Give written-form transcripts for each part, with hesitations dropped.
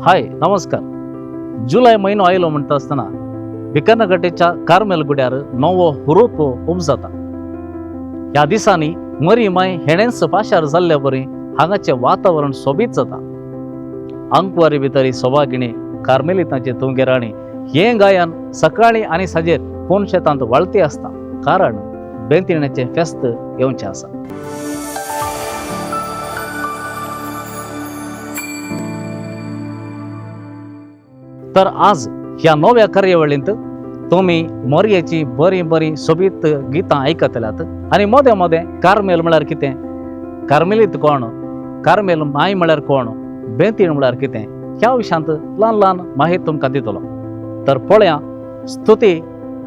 हाय नमस्कार. जुलय म्हयनो आयलो म्हणटा आसतना भिकनगड्डेच्या कार्मेल गुड्यार नवो हुरूप उपजाता. ह्या दिसांनी मरी माय हेणेंच पाशार जाल्ले बरी हांगाचें वातावरण सोबीत जाता. आंकवारी भितरी सोबागिणी कार्मेलितांचे तुंगेराणी हें गायन सकाळीं आनी सांजेर पूण शेतांत वाळती आसता, कारण बेंतिण्याचें फेस्त येवचें आसा. तर आज ह्या नव्या कार्यावळींत तुमी मोरयेची बरीं बरीं सोबीत गितां आयकतल्यात आनी मदें मदें कार्मेल म्हळ्यार कितें, कार्मेलीत कोण, कार्मेल माय म्हळ्यार कोण, बेंतीण म्हळ्यार कितें ह्या विशयांत ल्हान ल्हान माहिती तुमकां दितलो. तर पळया स्तुती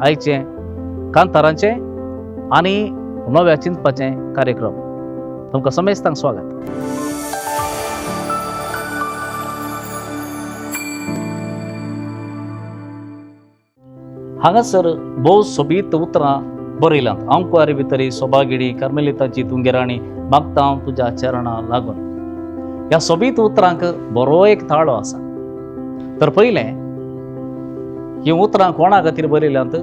आयचें कांतारांचें आनी नव्या चिंतपाचें कार्यक्रम. तुमकां समेस्तांक स्वागत. हांगासर भोव सोबीत उतरां बरयल्यांत. आंकवारी भितरी सोबागिणी कार्मेलिताची तुंगेराणी मागता हांव तुज्या चरणा लागून. ह्या सोबीत उतरांक बरो एक ताळो आसा. तर पयलें हीं उतरां कोणा खातीर बरयल्यांत,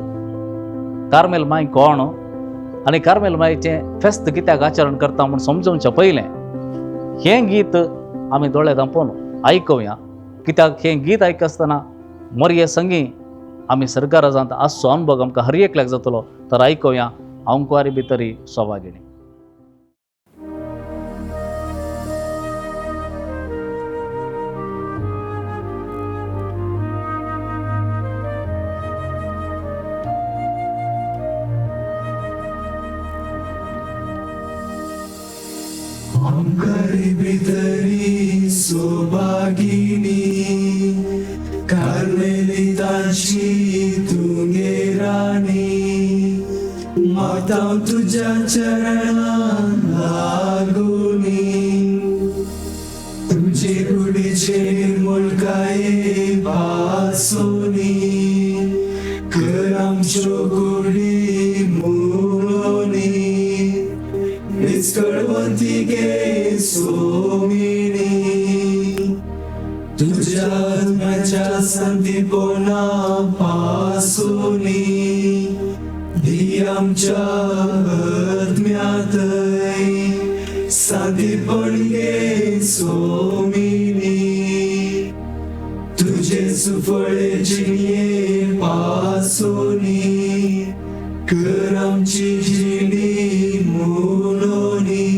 कार्मेल माय कोण आनी कार्मेल मायचें फेस्त कित्याक आचरण करता म्हूण समजोवचें पयलें हें गीत आमी दोळे धांपून आयकुया. कित्याक हें गीत आयकतना मोरये संगी आमी सरकारांत आसचो अनुभव आमकां हर एकल्याक जातलो. तर आयकुया आंकवारी भितरी सोबागिणी. आंकवारी भितरी सोबागिणी कार्मेलितांची तुंगेराणी मागता तुज्या चरणां लागुनी तुजे कुडीचे निर्मूलकाये पासोनी कर आमच्यो कुडी मुळोनी निस्कळवंती गे सोमिणी तुज्या आत्म्याच्या संदीपणा पासोनी दी आमच्या आत्म्यातय सांदीपण गे सोमिणी तुझे सुफळे जिणये पासोनी कर आमची जिणी मुलोनी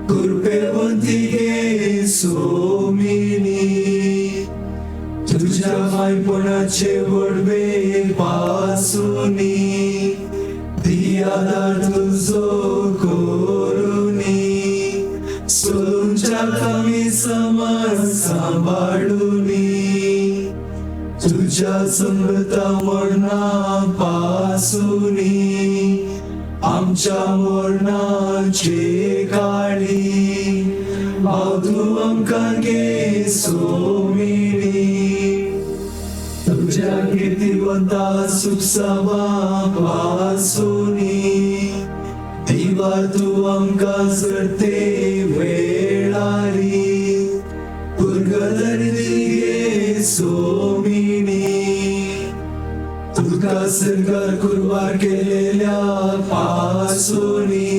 कृपेवंती गे सोमिणी तुझ्या मायपणाचे वडवे पासोनी दी आदार तुजो करुनी सोलूंच्या आमी समज सांबाळुनी तुझ्या समृता मरणा पासुनी आमच्या मरणाचे काळी हांव तूं आमकां गे सोमिणी तुझ्या कीर्तिवंता सुखसवा पासुनी दिवार तूं आमकां सरते वेळारी पुरगदरी गे सोमिणी तुका सरकार कुरवार केलेल्या पासोनी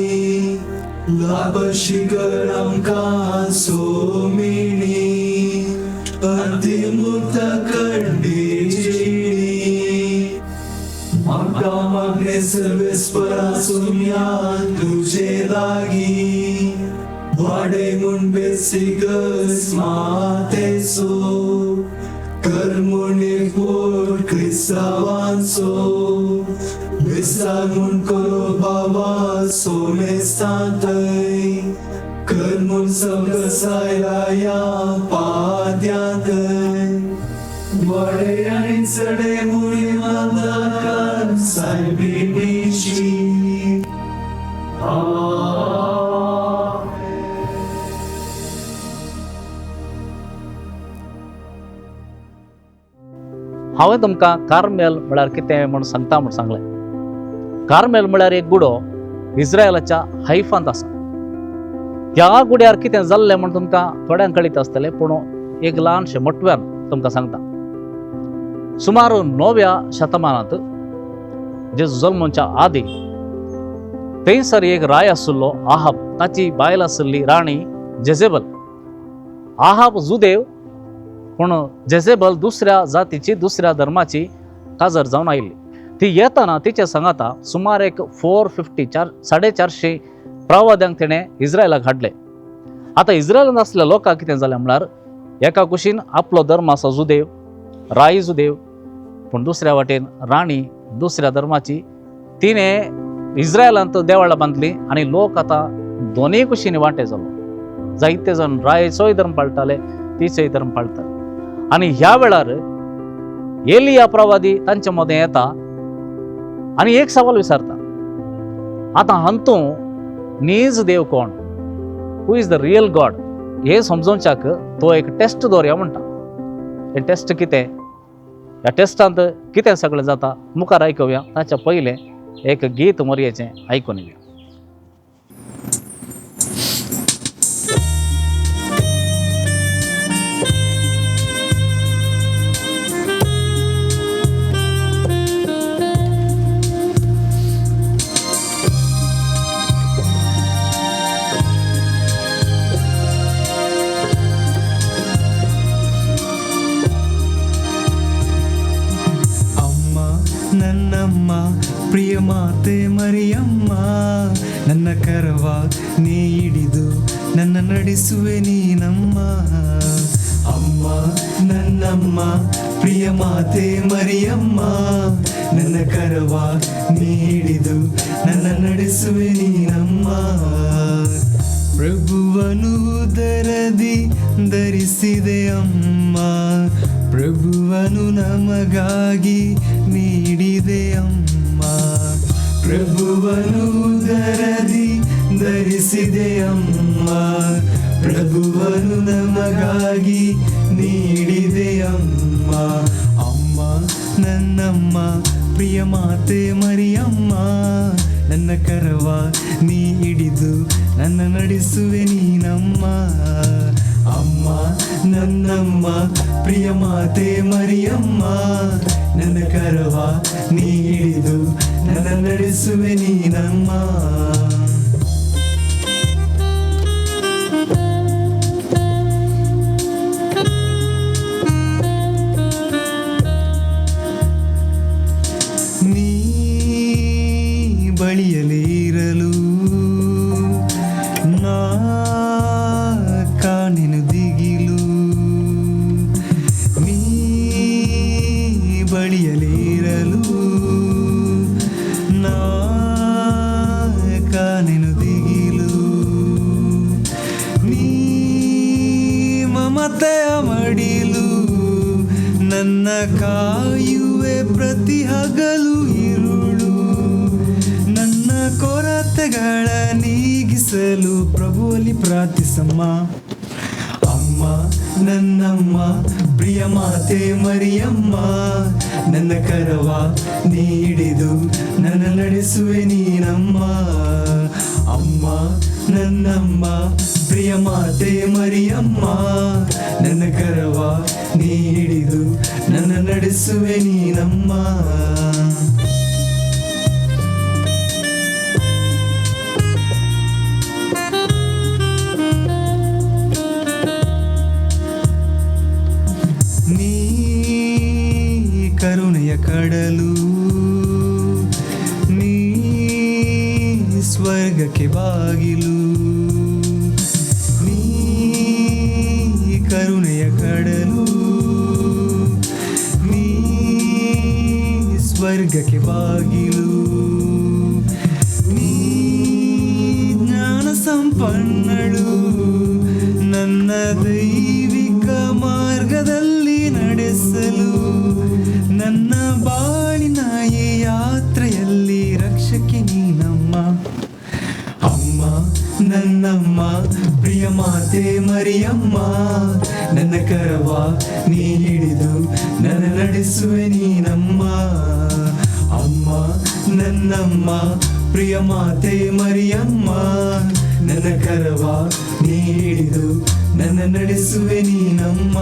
लाभशी कर आमकां सोमिणी अंतिमुक्त कंडी जिणी आमकां मागणे सर्वेस्परा सोम्या तुजे लागीं वाडे म्हूण बेसिगस मातेसो कर म्हूण एक पोट क्रिस्तांवांचो विसार म्हूण करो बाबा सोमेस्तांतय कर म्हूण समसायला पाद्यांतय वाडे आनी चडे मुणी मांदाकार सायबिणीची. हांवें तुमकां कार्मेल म्हळ्यार कितें म्हूण सांगता म्हूण सांगलें. कार्मेल म्हळ्यार एक गुडो इस्रायलाच्या हायफांत आसा. ह्या गुड्यार कितें जाल्लें म्हूण तुमकां थोड्यांक कळीत आसतलें, पूण एक ल्हानशें मोटव्यान तुमकां सांगता. सुमार 9व्या शतमानांत जेजू जल्मच्या आदी थंयसर एक राय आशिल्लो आहाब, ताची बायल आशिल्ली राणी जेझेबल. आहाब जुदेव, पूण जेझेबल दुसऱ्या जातीची, दुसऱ्या धर्माची काजर जावन आयिल्ली. ती येताना तिचे सांगाता सुमार एक 450 450 प्रवाद्यांक तिणें इस्रायलाक हाडले. आतां इस्रायलांत आसल्या लोकांक कितें जालें म्हळ्यार एका कुशीन आपलो धर्म आसा जुदेव, राय जुदेव, पूण दुसऱ्या वाटेन राणी दुसऱ्या धर्माची. तिणें इस्रायलांत देवळां बांदली आनी लोक आतां दोनूय कुशींनी वांटे जालो. जायते जाण रायचोय धर्म पाळटाले, तिचोय धर्म पाळटाले. आनी ह्या वेळार एलिया प्रवादी तांचे मदें येता आनी एक सवाल विचारता, आतां हातूंत नीज देव कोण, who is the real God, हें समजोवच्याक तो एक टेस्ट दवरया म्हणटा. हें टेस्ट कितें, ह्या टेस्टांत कितें सगळें जाता मुखार आयकुया. ताच्या पयलें एक गीत मोरयेचें आयकून येवया. ಅಮ್ಮ ನನ್ನಮ್ಮ ಪ್ರಿಯ ಮಾತೆ ಮರಿಯಮ್ಮ, ನನ್ನ ಕರವ ನೀ ಹಿಡಿದು ನನ್ನ ನಡೆಸುವೆ ನೀನಮ್ಮ. ಅಮ್ಮ ನನ್ನಮ್ಮ ಪ್ರಿಯ ಮಾತೆ ಮರಿಯಮ್ಮ, ನನ್ನ ಕರವ ನೀ ಹಿಡಿದು ನನ್ನ ನಡೆಸುವೆ ನೀನಮ್ಮ. ಪ್ರಭುವನು ದರದಿ ಧರಿಸಿದೆ ಅಮ್ಮ, ಪ್ರಭುವನು ನಮಗಾಗಿ ನೀಡಿದೆ ಅಮ್ಮ. ಪ್ರಭುವನು ದರದಿ ಧರಿಸಿದೆ ಅಮ್ಮ, ಪ್ರಭುವನು ನಮಗಾಗಿ ನೀಡಿದೆ ಅಮ್ಮ. ಅಮ್ಮ ನನ್ನಮ್ಮ ಪ್ರಿಯ ಮಾತೆ ಮರಿಯಮ್ಮ, ನನ್ನ ಕರವ ನೀ ಹಿಡಿದು ನನ್ನ ನಡೆಸುವೆ ನೀನಮ್ಮ. ಅಮ್ಮ ನನ್ನಮ್ಮ ಪ್ರಿಯ ಮಾತೆ ಮರಿಯಮ್ಮ, ನನ್ನ ಕರವ ನೀ ಹಿಡಿದು ನನ್ನ ನಡೆಸುವೆ ನೀನಮ್ಮ. ನೀ ಬಳಿಯಲಿರಲು ನಾ ಕಾಣೆನು ದಿಗಿಲು, ನೀ ಬಳಿಯಲಿರಲು ನಾ ಕಾಣೆನು ದಿಗಿಲು. ನೀ ಮಮತೆಯ ಮಡಿಲು ನನ್ನ ಕಾಯುವೆ ಪ್ರತಿ ಹಗಲು ಇರುಳು, ನನ್ನ ಕೊರತೆಗಳ ನೀಗಿಸಲು ಪ್ರಭುವಲ್ಲಿ ಪ್ರಾರ್ಥಿಸಮ್ಮ. ಅಮ್ಮ ನನ್ನಮ್ಮ ಪ್ರಿಯ ಮಾತೆ ಮರಿಯಮ್ಮ, ನನ್ನ ಕರವ ನೀ ಹಿಡಿದು ನನ್ನ ನಡೆಸುವೆ ನೀನಮ್ಮ. ಅಮ್ಮ ನನ್ನಮ್ಮ ಪ್ರಿಯ ಮಾತೆ ಮರಿಯಮ್ಮ, ನನ್ನ ಕರವ ನೀ ಹಿಡಿದು ನನ್ನ ನಡೆಸುವೆ ನೀನಮ್ಮ. ನೀ ಕರುಣೆಯ ಕಡಲು, ನೀ ಸ್ವರ್ಗಕ್ಕೆ ಬಾಗಿಲು, ನೀ ಕರುಣೆಯ ಕಡಲು, ನೀ ಸ್ವರ್ಗಕ್ಕೆ ಬಾಗಿಲು. ನೀ ಜ್ಞಾನ ಸಂಪನ್ನಳು, ನನ್ನ ದೈವಿಕ ಮಾರ್ಗದಲ್ಲಿ ನಡೆಸಲು, ನನ್ನ ಬಾಳಿನ ಈ ಯಾತ್ರೆಯಲ್ಲಿ ರಕ್ಷಕಿ ನೀನಮ್ಮ. ಅಮ್ಮ ನನ್ನಮ್ಮ ಪ್ರಿಯ ಮಾತೆ ಮರಿಯಮ್ಮ, ನನ್ನ ಕರವ ನೀ ಹಿಡಿದು ನನ್ನ ನಡೆಸುವೆ ನೀನಮ್ಮ. ಅಮ್ಮ ನನ್ನಮ್ಮ ಪ್ರಿಯ ಮಾತೆ ಮರಿಯಮ್ಮ, ನನ್ನ ಕರವ ನೀ ಹಿಡಿದು ನನ್ನ ನಡೆಸುವೆ ನೀನಮ್ಮ.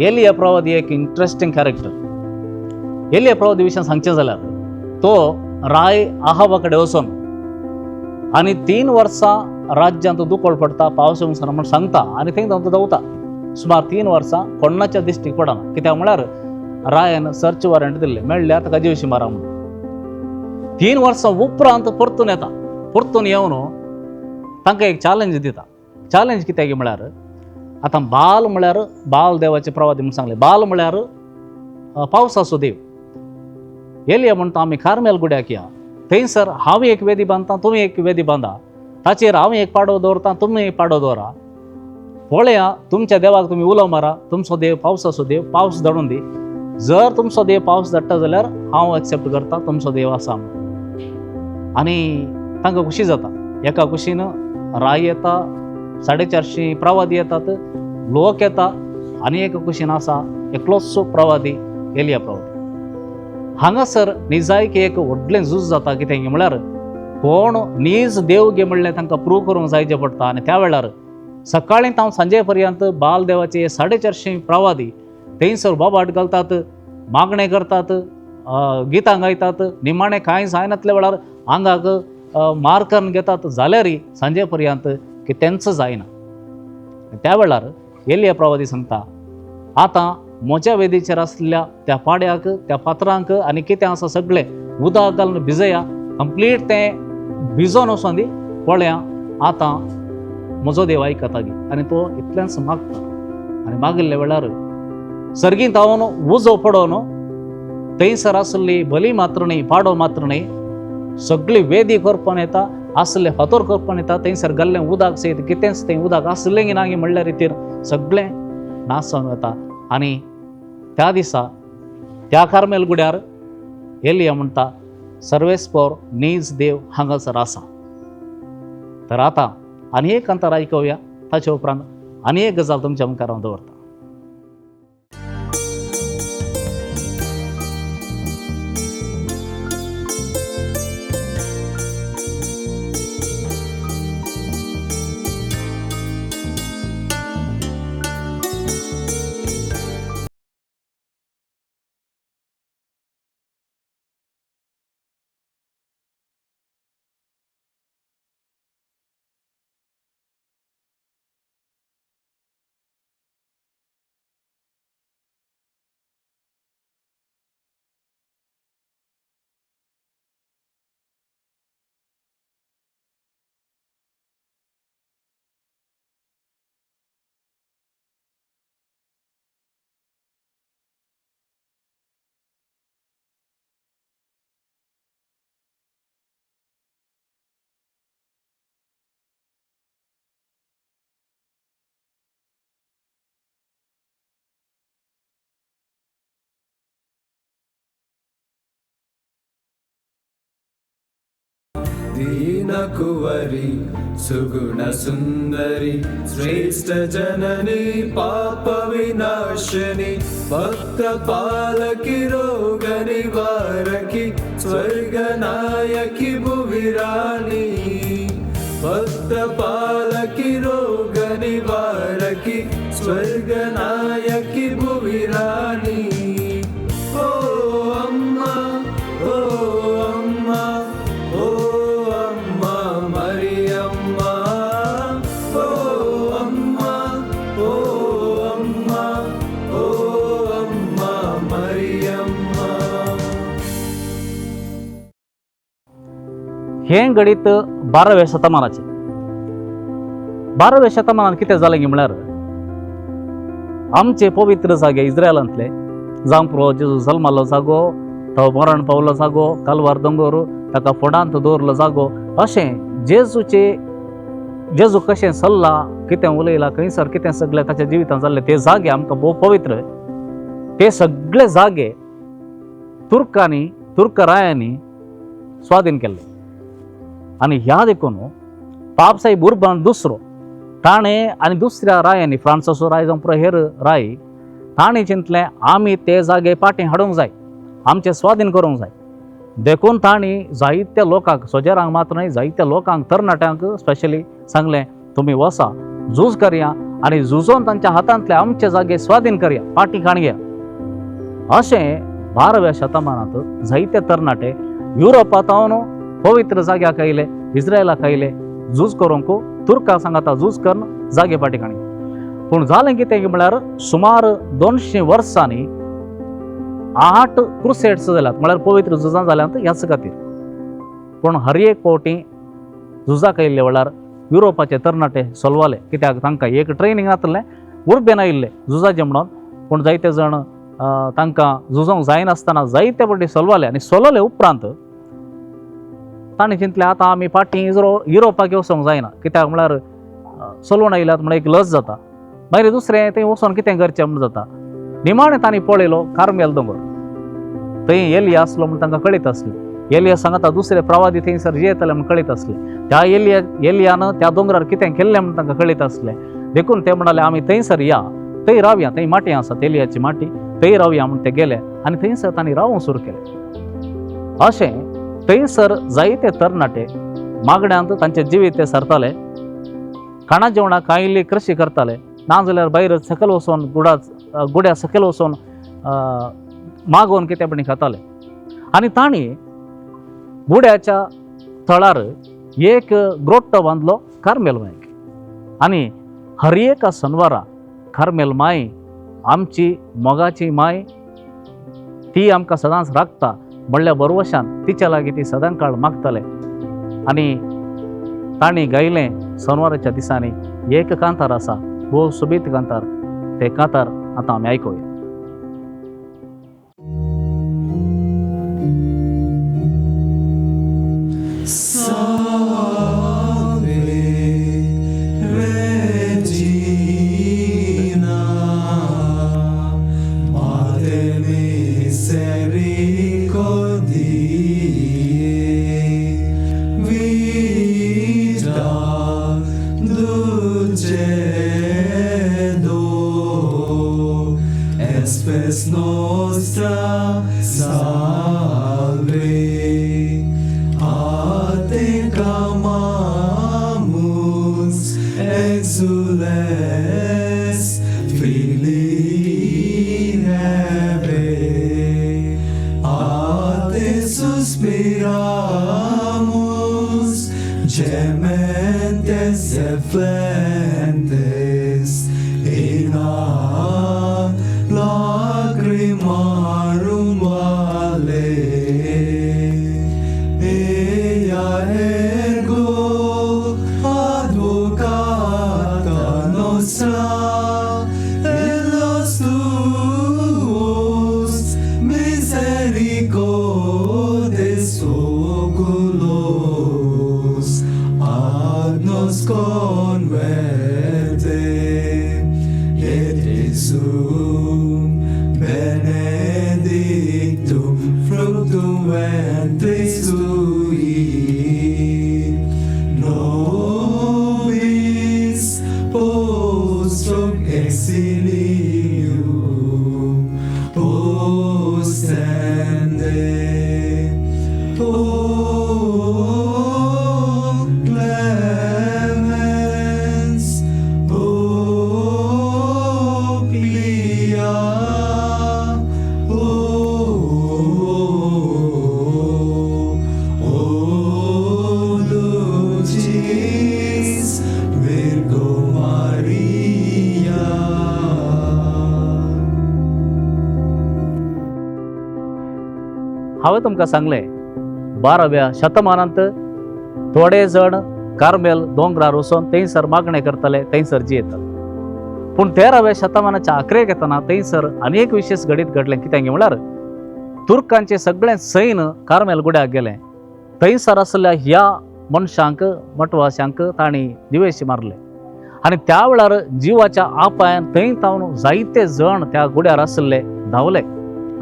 एलिया प्रवादी एक इंट्रस्टिंग कॅरेक्टर. एलिया प्रवादी विशयान सांगचें जाल्यार तो राय आहाबा कडेन वचून आनी 3 वर्सां राज्यांत दुकळ पडटा, पावस येवंक म्हूण सांगता आनी थंय तो धांवता. सुमार 3 वर्सां कोणाच्या दिश्टीक पडना. कित्याक म्हळ्यार रायान सर्च वॉरंट दिल्लें, मेळ्ळ्यार ताका जिवशी मारा म्हणून. 3 वर्सां उपरांत परतून येता. परतून येवन तांकां एक चॅलेंज दिता. चॅलेंज कित्याक म्हळ्यार आतां बाल म्हळ्यार बाल देवाचे प्रवादी म्हूण सांगलें. बाल म्हळ्यार पावसाचो देव. एलिया म्हणटा आमी कार्मेल गुड्याक या, थंयसर हांव एक वेदी बांदता, तुमी एक वेदी बांदा, ताचेर हांव एक पाडो दवरता, तुमी एक पाडो दवरा, पळया तुमच्या देवाक तुमी उलो मारा, तुमचो देव पावसाचो देव, पावस धाडून दी. जर तुमचो देव पावस धाडटा जाल्यार हांव एक्सेप्ट करता तुमचो देव आसा म्हणून. आनी तांकां खुशी जाता. एका कुशीन राय येता, 450 प्रवादी येतात, लोक येता, आनी एका कुशीन आसा एकलोचो प्रवादी एलिया प्रवादी. हांगासर निजायक एक व्हडलें झूज जाता. कितें म्हळ्यार कोण नीज देव गे म्हणलें तांकां प्रूव करूंक जायचें पडटा. आनी त्या वेळार सकाळीं तांव सांजे पर्यंत बाल देवाचे 450 प्रवादी थंयसर बोबाट घालतात, मागणें करतात, गितां गायतात. निमाणें कांय जायनातल्या वेळार आंगाक मार करून घेतात, जाल्यारय सांजे पर्यंत कितेंच जायना. त्या वेळार एलिया प्रवादी सांगता, आतां म्हज्या वेदीचेर आसल्या त्या पाड्याक, त्या फातरांक आनी कितें आसा सगळें उदक घालून भिजया, कंप्लीट तें भिजोन वचोन दी, पळया आतां म्हजो देव आयकता गी. आनी तो इतलेंच मागता. आनी मागिल्ल्या वेळार सर्गींत हांव उजो पडोवन थंयसर आसली बली मात्र न्हय, पाडो मात्र न्हय, सगळी वेदी करपान येता, आसले फातोर करपान येता, थंयसर घाल्लें उदक सयत कितेंच थंय उदक आसलें की ना म्हणल्यार रितीर सगळें नाश जावन वता. आनी त्या दिसा त्या कार्मेल गुड्यार एलिया म्हणटा, सर्वेस्पोर नीज देव हांगासर आसा. तर आतां आनी एक अंतर आयकुया, ताचे उपरांत आनी एक गजाल तुमच्या मुखार हांव दवरता. दीनकुवरी सुगुण सुंदरी श्रेष्ठ जननी पाप विनाशिनी भक्त पालकी रोग निवारकी स्वर्ग नायकी भुवि रानी भक्त पालकी रोग निवारकी स्वर्ग नायकी भुवि रानी। ओ अम्मा, ओ अम्मा, ओ अम्मा मरियम्मा, ओ अम्मा, ओ अम्मा, ओ अम्मा मरियम्मा। हें गणीत 12व्या शतमानाचें. 12व्या शतमानान कितें जालें की म्हळ्यार आमचे पवित्र जागे इस्रायलांतले, जावं पुरो जेजू जल्मालो जागो, तो मरण पावलो जागो, कालवार दोंगोर, ताका फोंडांत दवरलो जागो, अशें जेजूचे जेजू कशें चल्ला, कितें उलयला, खंयसर कितें सगळें ताच्या जिवितांत जाल्लें, ते जागे आमकां भोव पवित्र. ते सगळे जागे तुर्कांनी, तुर्क रायांनी स्वाधीन केल्ले. आनी ह्या देखून पापसाहेब उर्बान दुसरो ताणें आनी दुसऱ्या रायांनी, फ्रांसाचो राय जावं पुरो हेर राय, ताणें चिंतलें आमी ते जागे पाटी हाडूंक जाय, आमचे स्वाधीन करूंक जाय. देखून तांणी जायत्या लोकांक, सोजेरांक मात्र न्हय, जायत्या लोकांक, तरणाट्यांक स्पेशली सांगलें, तुमी वसा, झूज करया आनी झुजोन तांच्या हातांतले आमचे जागे स्वाधीन करया, पाटी काणया. अशें 12व्या शतमानांत जायते तरणाटे युरोपांत पवित्र जाग्याक आयले, इस्रायलाक आयले झूज करूंक, तुर्का सांगाता झूज करून जागे पाटी काणी. पूण जालें कितें म्हळ्यार सुमार 200 वर्सांनी 8 क्रुसेड्स जाल्यात, म्हळ्यार पवित्र झुजां जाल्यांत ह्याच खातीर. पूण हर एक फावटी झुजाक आयिल्ले वेळार युरोपाचे तरणाटे सोलवाले, कित्याक तांकां एक ट्रेनींग नासलें, उर्बेन आयिल्ले झुजाचें म्हणून. पूण जायते जाण तांकां झुजोंक जायनासतना जायते फावटी सोलवाले आनी सोलवले उपरांत तांणी चिंतलें आतां आमी फाटीं युरोपाक वचोंक जायना, कित्याक म्हळ्यार सोलवण आयल्यात म्हणल्यार एक लज जाता, मागीर दुसरें थंय वचोन कितें करचें म्हूण जाता. निमाणें तांणी पळयलो कार्मेल दोंगर, थंय एलिया आसलो म्हूण तांकां कळीत आसलें. एलिया सांगता दुसरे प्रवादी थंयसर जियेतले म्हूण कळीत आसलें. त्या एलियान त्या दोंगरार कितें केल्लें म्हूण तांकां कळीत आसलें. देखून ते म्हणाले आमी थंयसर या, थंय रावया, थंय माटी आसा, एलियाची माटी, थंय रावया म्हूण ते गेले आनी थंयसर तांणी रावूंक सुरू केलें. अशें थंयसर जायते तरणाटे मागण्यांत तांचे जिवीत ते सरताले, खाणा जेवणाक कांय कृशी करताले, नाजाल्यार भायर सकयल वचोन गुड्या सकयल वचोन मागोवन कितें पण खाताले. आनी तांणी गुड्याच्या थळार एक ग्रोट्टो बांदलो कार्मेल मायक आनी हर एका सनवारा कार्मेल माय आमची मोगाची माय, ती आमकां सदांच राखता म्हणल्या बरवशान तिच्या लागीं ती सदां काळ मागताले. आनी तांणी गायलें सनवाराच्या दिसांनी एक कांतार आसा, भोव सोबीत कांतार, ते कांतार आतां आमी आयकुया. Salve Regina, Mater misericordiae, vita dulcedo, et spes nostra salve. A te clamamus, exules filii Evae, a te suspiramus, gementes et flentes, in hac lacrimarum vale. Ea ergo advocata nostra, et los tuos misericordes oculos ad nos converte, et Jesum benedictum fructum ventris tui, nobis post hoc exilium ostende. O clemens, O pia, O, O dulcis Virgo Maria. हांवें तुमकां सांगलें 12व्या शतमानांत थोडे जण Carmel दोंगरार वचोन थंयसर मागणें करताले, थंयसर जियेताले. पूण 13व्या शतमानाच्या अखेरेक येतना थंयसर आनी एक विशेश घडीत घडलें. कितें म्हळ्यार तुर्कांचें सगळें सैन्य कार्मेल गुड्याक गेलें. थंयसर आसल्या ह्या मनशांक, मठवाशांक तांणी जिवेशी मारले आनी त्या वेळार जिवाच्या आपायान थंय तावन जायते जण त्या गुड्यार आशिल्ले धांवले.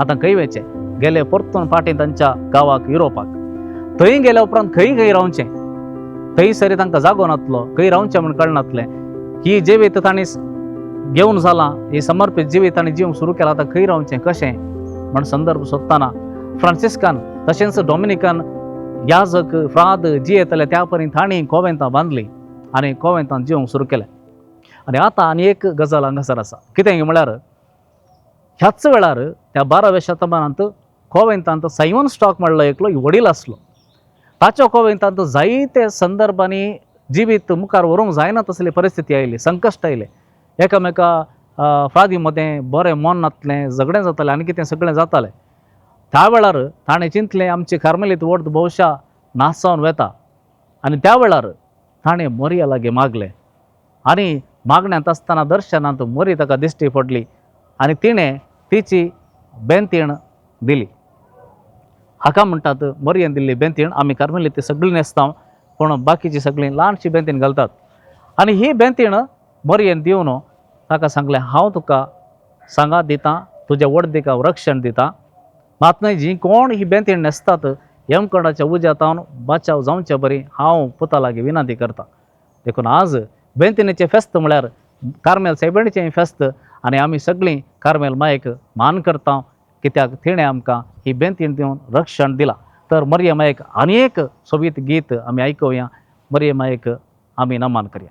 आतां खंय वयचें, गेले परतून फाटीं तांच्या गांवाक युरोपाक. थंय गेल्या उपरांत खंय खंय रावचें, थंयसर तांकां जागो नातलो, खंय रावचें म्हूण कळनातलें. ही जिवीत तांणी घेवन जालां, ही समर्पीत जिवीत तांणी जिवंक सुरू केलां, आतां खंय रावचें कशें म्हण संदर्भ सोदतना फ्रांसिस्कान तशेंच डॉमिनिकन याजक फ्राद जियेतले त्या परी तांणी कोवेंतां बांदली आनी कोवेंतां जिवंक सुरू केलें. आनी आतां आनी एक गजाल हांगासर आसा, कितें म्हळ्यार ह्याच वेळार त्या 12व्या शतमानांत कोवेंतांत सायमन स्टॉक म्हणलो एकलो वडील आसलो. ताच्या कोवेंतांत जायते संदर्भांनी जिवीत मुखार व्हरूंक जायना तसली परिस्थिती आयली, संकश्ट आयलें. एकामेका फ्रादी मदें बरें मन नातलें, झगडें जातालें आनी कितें सगळें जातालें. त्या वेळार ताणें चिंतलें आमची कार्मेलीत वोर्द भोवशा नाश जावन वेता. आनी त्या वेळार ताणें मोरया लागीं मागलें आनी मागण्यांत आसतना दर्शनांत मोरी ताका दिश्टी पडली आनी तिणें तिची बेंतीण दिली. हाका म्हणटात मोरयेन दिल्ली बेंतीण. आमी कार्मेलीत सगळीं न्हेसता, पूण बाकीची सगळीं ल्हानशी बेंतीण घालतात. आनी ही बेंतीण मोरयेन दिवन ताका सांगलें, हांव तुका सांगात दितां, तुज्या वडदीक हांव रक्षण दितां, मात न्हय जीं कोण ही बेंतीण न्हेसतात यमकंडाच्या उज्यांत बाचाव जावचे बरी हांव पुता लागीं विनंती करता. देखून आज बेंतिणीचें फेस्त म्हळ्यार कार्मेल सायबिणीचें फेस्त आनी आमी सगळीं कार्मेल मायेक मान करता, कित्याक तिणें आमकां ही बेंतीण दिवन रक्षण दिलां. तर मरिया मायेक आनी एक सोबीत गीत आमी आयकुया. मरिया मायेक आमी नमन करया.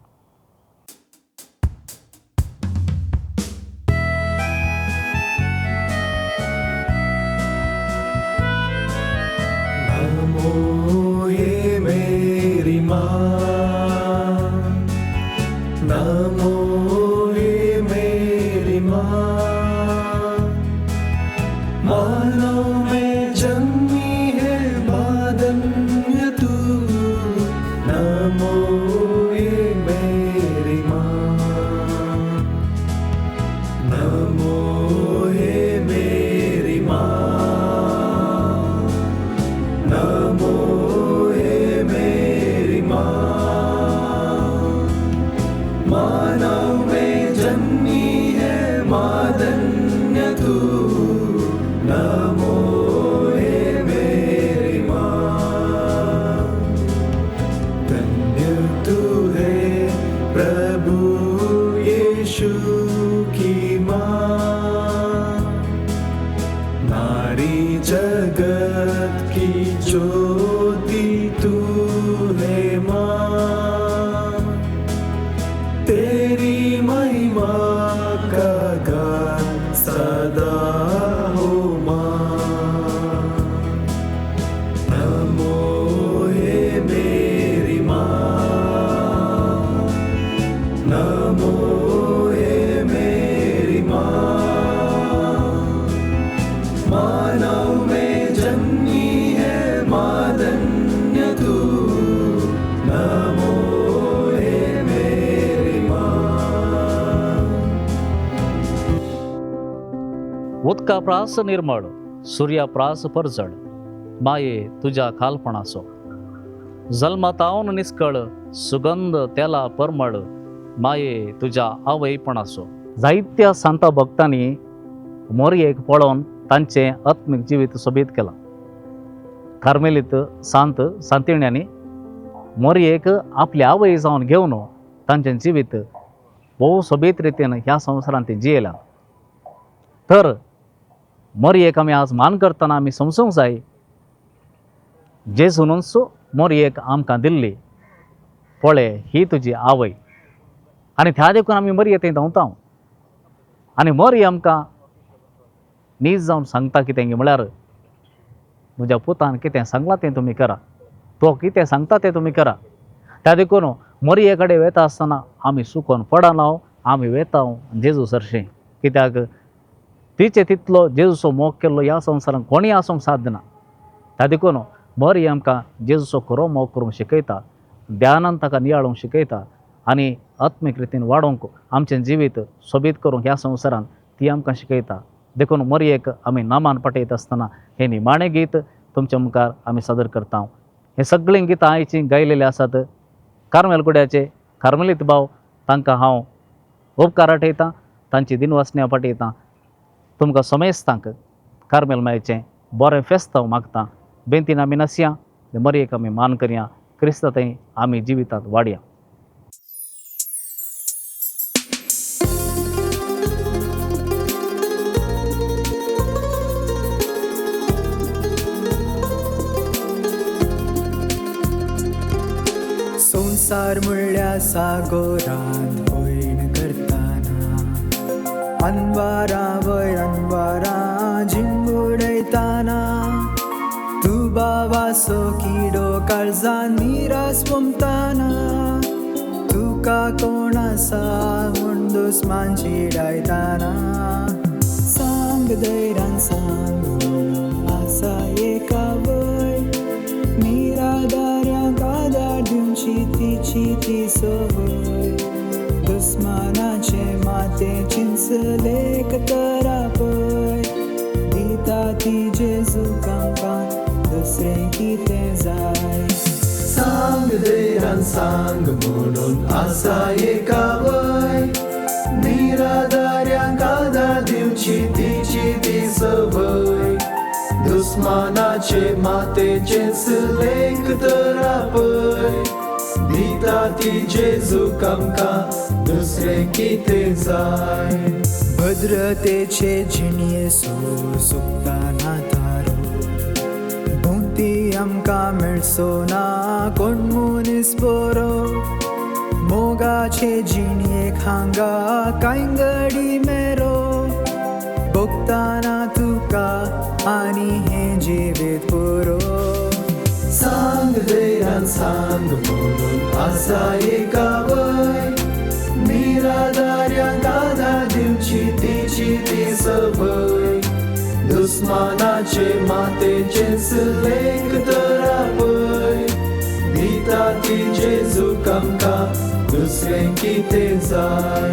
नमो हे मेरी माँ, नमो हे मेरी माँ, मानव में जन्मी है मादन्य तू, नमो हे मेरी माँ, नमो हे मेरी माँ, नमो हे मेरी माँ, मानव में जन्मी है मादन्य तू, नमो हे मेरी माँ। धन्य तू है प्रभु यीशु की माँ, नारी जगत की ज्योति तू है माँ, तेरी महिमा का गान सदा हो माँ, नमो हे मेरी माँ, नमो हे मेरी माँ, मानव में जन्मी है मादन्य तू, नमो हे मेरी माँ। उदका प्रास निर्मळ, सुर्या प्रास परजळ, माये तुज्या खालपणाचो, जल्मातावन निस्कळ, सुगंध तेला परमळ, माये तुज्या आवयपणाचो. जायत्या सांता भक्तांनी मोरयेक पळोवन तांचें आत्मीक जिवीत सोबीत केलां. कार्मेलीत सांत सांतिण्यांनी मोरयेक आपली आवय जावन घेवन तांचें जिवीत भोव सोबीत रितीन ह्या संवसारांत ती जियेलां. तर मोरयेक आमी आज मान करतना आमी समजूंक जाय, जेजूनच मोरयेक आमकां दिल्ली, पळय ही तुजी आवय. आनी त्या देखून आमी मोरये थंय धांवता आनी मोरये आमकां नीज जावन सांगता कितें म्हळ्यार, म्हज्या पुतान कितें सांगलां तें तुमी करा, तो कितें सांगता तें तुमी करा. त्या देखून मोरये कडेन वेता आसतना आमी सुकोन पडना, आमी वेता जेजू सरशीं, कित्याक तिचे तितलो जेजूचो मोग केल्लो ह्या संवसारांत कोणीय आसूंक साध्य ना. त्या देखून मोरये आमकां जेजूचो खरो मोग करूंक शिकयता, ध्यानान ताका नियाळूंक शिकयता आनी आत्मीक रितीन वाडोवंक आमचें जिवीत सोबीत करूंक ह्या संवसारांत ती आमकां शिकयता. देखून मोरयेक आमी नामान पटयता आसतना हें निमाणें गीत तुमच्या मुखार आमी सादर करता. हें सगळीं गितां आयचीं गायलेलीं आसात कार्मेल गुड्याचे कार्मेलीत भाव, तांकां हांव उपकार आठयतां, तांची दिनवासण्या पाठयतां. तुमकां समेस्तांक कार्मेल मायचें बरें फेस्त हांव मागतां. बेंतीन आमी नासया, मरयेक आमी मान करया, क्रिस्ता थंय आमी जिवितांत वाडया. संसार म्हणल्या सागोरांत पयण करताना अनवारा वयर अनवारा झिंगुडयताना तूं बाबाचो किडो काळजान निरास पोमताना तुका कोण आसा म्हूण दुस्मान चिडायताना सांग धैर्यान सांग म्हणून आसा एका वय निराधाऱ्यांक आदार दिवची तिची ती संवय दुस्मानाचे माते चिंचलेक तर आपय दिता ती जेजूक आमकां दुसरें कितें जाय. सांग धैर्यान सांग म्हणून आसा एका वय निराधाऱ्यांक आदार दिवची तिची ती संवय दुस्मानाचे मातेचेच लेख तर आपय दिता ती जेजूक आमकां दुसरें कितें जाय. भद्रतेचे जिणयेचो सुकताना तारो भोंवती आमकां मेळचो ना कोण मनीस बरो मोगाचे जिणयेक हांगा कांय गडी मेरो भोगताना तुका आनी हें जिवीत पुरो. सांग धैर्यान सांग म्हणून आसा एका वय निराधाऱ्यांक आदार दिवची तिची ती संवय दुस्मानाचे मातेचेच लेख तर आपय दिता ती जेजूक आमकां दुसरें कितें जाय.